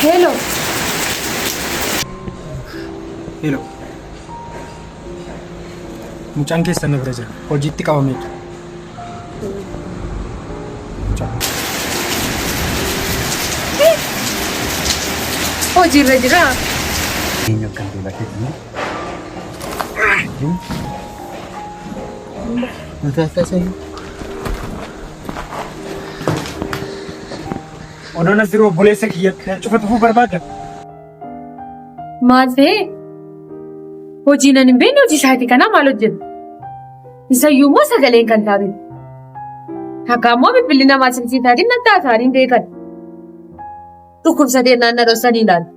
Hello. Hello. Mucaan keessan na bira jira. Hojiitti qabameera. Hojiirra jira. Eenyu akkan ta'e bakkeetti. Odoon as jiru obboleessa kiyya cufa tufuu barbaadda. Maal ta'e? Hojii nan hin beekne hojii isaatii kanaa maal hojjeta? Isayyuu immoo sagaleen kan taate. Takka immoo bilbilli namaa silkii taatiin nan taataanii hin beekan. Dhukkubsatee naan na dhoksanii ilaalu.